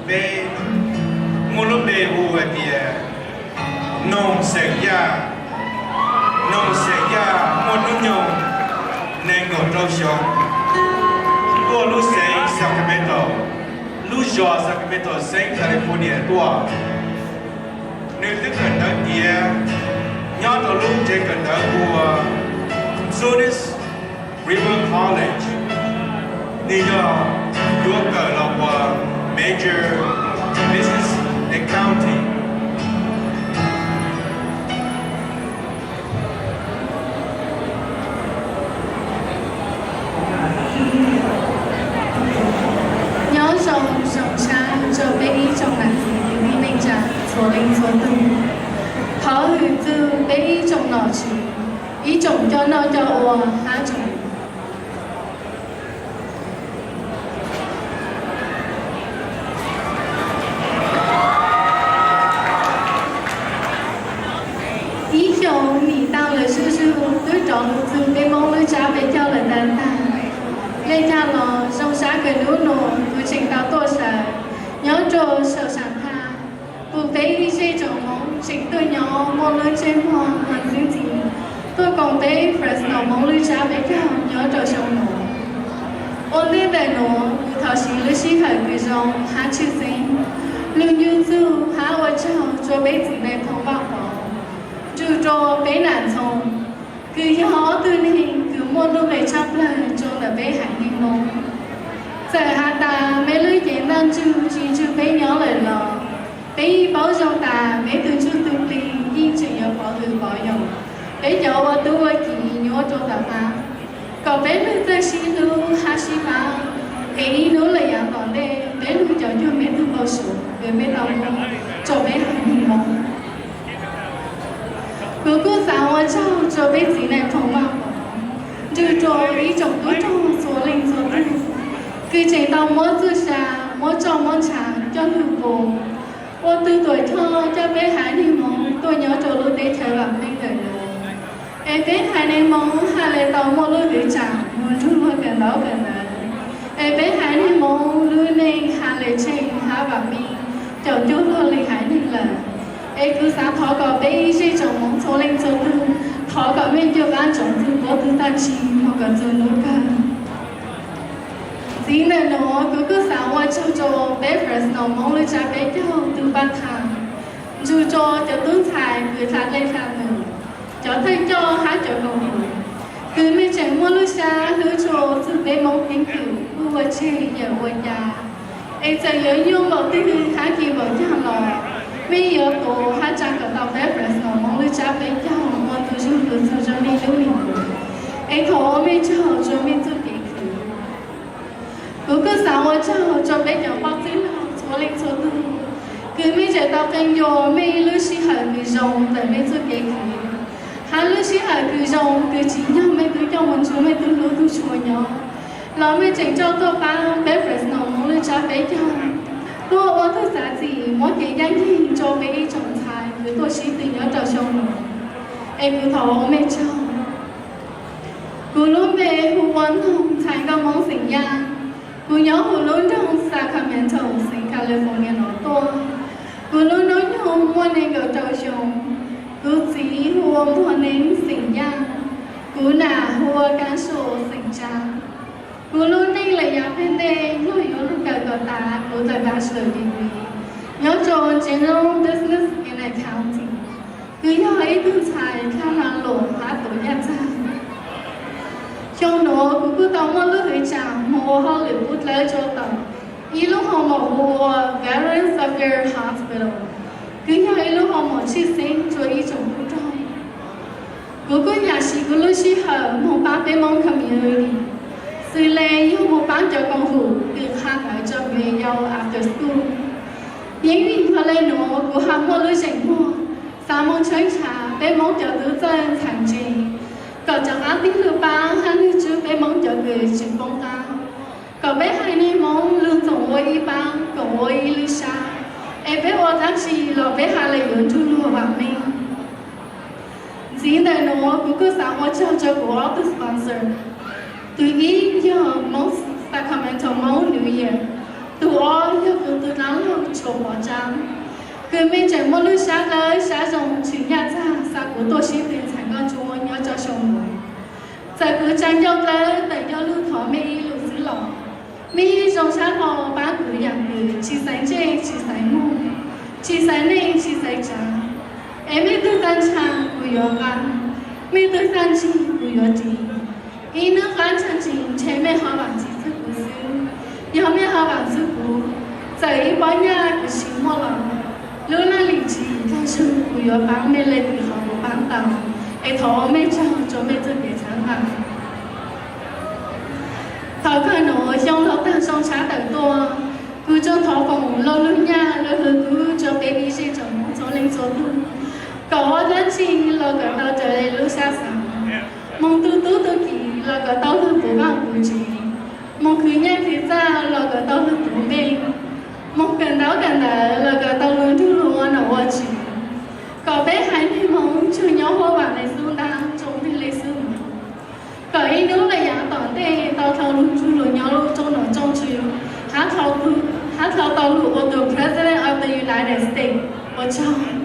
Peb muaj lub npe hu hais tias Noog Xeem Yaj. Noog Xeem Yaj muaj hnub nyoog nees nkaum rau xyoo, tuaj lub xeev Sacramento, lub zos Sacramento, xeev California tuaj. Nws twb kawm ntawv tiav nyob rau lub tsev kawm ntawv hu ua Tunis River College. Nws yog yuav kawm los ua major Business Accounting. Nyob zoo zoo tshaj rau peb ib tsoom nam txiv kwv tij neej tsa txhua leej txhua tug. Thov hwm txug peb ib tsoom nom tswv, ib tsoom coj noj coj ua hab tsoom Ib xyoos nim tau lawm zuj zus twb rov mus txug peb Moob lub tsab peb caug lawm tag tag. Le caag los zoo sab kawg nub nuav kuv tseem tau tuaj sawv nyob rua saum sam thaj, pum peb ib zej tsoom Moob tseem tuaj nyob muaj lub ntsej muag hab ntxwb ntxhi tuaj koom peb Fresno Moob lub tsab peb caug nyob rau xyoo nuav. Ua ntej ntawm nuav kuv thov siv lub sij hawm kws zoo hab tshwj xeeb lug ncu txug hab ua tsaug rua peb txiv Nais Phoo Vaj Pov, nrug rua peb nam ntxhoo, kws yog ob tug neeg kws muaj lub npe tshaj plawg rua ntawm peb haiv neeg Moob. Txawm has tas meb lub cev ntaj ntsug tsis nrug peb nyob lawm los peb yeej paub zoo tas meb tug ntsuj tug plig yeej tseem yuav pov hwm pov yoos peb cov ua tub ua kiv nyuaj rua tom qab, kom peb lug txawj sib hlub hab sib pab, es ib hnub lawm yav tom ntej peb lug cov cuag meb tug npau suav kws meb tau muab rua peb haiv neeg Moob. Kuv kuj xaav ua tsaug rua peb txiv Nais Phoo Vaj Pov, nrug rua ib tsoom tub rog txhua leej txhua tug kws tseem tau muab txuj sa, muab roj muab ntsha coj lug pub, ua tug tuam choj coj peb haiv neeg Moob tuaj nyob rua lub teb chaws vaam meej ntawm nuav, es peb haiv neeg Moob ha le tau muaj lub hwv tsaam moog nrug luag kawm ntaub kawm ntawv, es peb haiv neeg Moob lub neej ha le tsheej hab vaam meej caum cuag luag le haiv neeg lawm. Es kuv xaav thov kom peb ib zej tsoom Moob txhua leej txhua tug, thov kom mej cuaj qaab ntsoov txug puab tug tag nrho moog kom txug nub kawg. Ntxiv ntawm nuav kuv kuj xaav ua tsaug rua peb Fresno Moob lub tsab peb caug tug paj thaam, nrug rua cov tub ntxhais kws dlha dlej dlha num, cov thawj coj hab cov koom haum, kws mej tseem muaj lub sab hlub tshua txug peb Moob keeb kwm kuj ua tseg yawm ua ca. Es txawm yuav nyuaj npaum twg hab kis npaum caag los, mej yuav tuav hab tsaa kom tau peb Fresno Moob lub tsab peb caug ua tug zug tug txug zoo le lub me nyuam. Es thov ua mej tsaug rua mej txuj kev khwv. Kuv kuj xaav ua tsaug rua peb cov poj txwj laug txhua leej txhua tug, kws mej tseem tau qee ncua mej lub sij hawm kws zoo ntawm mej txuj kev khwv, hab lub sij hawm kws zoo kws tsim nyog mej tub coj moog nrug mej tug hlub tug tshua nyob, los mej tseem coj tuaj paab peb Fresno Moob lub tsab peb caug, tuaj ua tug xaav txim muab kev ncaj nceeg rua peb ib tsoom ntxhais kws tuaj sib tw nyob rau xyoo nuav. Es kuv thov ua mej tsaug. Kuv lub npe hu ua Noog Ntxhais Nkauj Moob xeem Yaj. Kuv nyob huv lub nroog Sacramento, xeev California no tuaj. Kuv lub hnub nyoog muaj nees nkaum rau xyoo. Kuv txiv hu ua Npuag Neeb xeem Yaj. Kuv nam hu ua Kab Sua xeem Tsab. Kuv lub neej lawm yav qab ntej yog yuav lug kawm kom tas kuv tawm bachelor degree nyob rua General Business and Accounting, kws yog ib tug ntxhais dlha hla luam hab tuav yaj txag. Xyoo nuav kuv kuj tau muaj lub hwv tsaam moog ua hauj lwm pub dlawb rua tom ib lub hoo maum hu ua Veterans Affairs Hospital, kws yog ib lub hoo maum tshwj xeeb rua ib tsoom tub rog. Kuv kuj nyam siv kuv lub sij hawm moog paab peb Moob community, xws le yog moog paab cov koom haum kws qha ntawv rua me yau after school. Yeej vim yog le nuav kuv ha muaj lub zeem muag xaav moog tshawb nrhav peb Moob cov tub txawj ntxhais ntse, kom rov qaab tig lug paab hab lug tswb peb Moob cov kws tseem poob qab, kom peb haiv neeg Moob lug txoom ua ib paab koom ua ib lub sab, es peb ua dlaab tsi los peb ha le yuav nrug luag vaam meej. Ntxiv ntawm nuav kuv kuj xaav ua tsaug rua kuv ob tug sponsor. Tug ib yog Moob Sacramento Moob New Year, Tus ob yog kuv tus dab laug Tshuav Pov Tsab, kws mej tseem muaj lub sab dawb sab zoo tshwm nyaj txag xa kuv tuaj sib tw ntxhais nkauj ntsuab nyob rau xyoo nuav. Txawm kuv tsa ncauj dlawb tawm ncauj lug thov mej ib lus xwb los, mej yeej zoo sab hlo paab kuv yaam kws tsis xaiv ntsej tsis xaiv muag, tsis xaiv neej tsis xaiv tsaav. Es mej tug tag nrho kuv yuav nqa, mej tug tag nrho kuv yuav ris. Ib nub qaab tshaj tsi ntshe mej ho vaam tsis txug kuv xwb. Yog mej ho vaam txug kuv, txawm ib pob nyaj kuv tsis muaj los, lub laj lim tsis tag zug kuv yuav paab mej le kws qhov kuv paab tau. Es thov ua mej tsaug rua mej txuj kev txhawb nqa. Thaum kawg nuav xyoo laug tag zoo tshab tawm tuaj, kuv tsuas thov foom lug lug nyaj lug hlub rua peb ib zej tsoom Moob txhua leej txhua tug, kom ua dlaab tsi los kom tau raws le lub sab xaav, moog tu tub tu kiv los kom tau lug puv vaaj puv tsev, moog khwv nyaj khwv txaj los kom tau lug puv nplej, moog kawm ntaub kawm ntawv los kom tau lug nrug lug ua nom ua tswv, kom peb haiv neeg Moob tsuas nyob huaj vaam le xub ntaab, zoo nplej le xub mov, kom ib nub le yaav tom ntej tau dhau lug nrug lug nyob lub rooj nom rooj tswv, hab dhau tau lug ua tus President of the United States. Ua tsaug.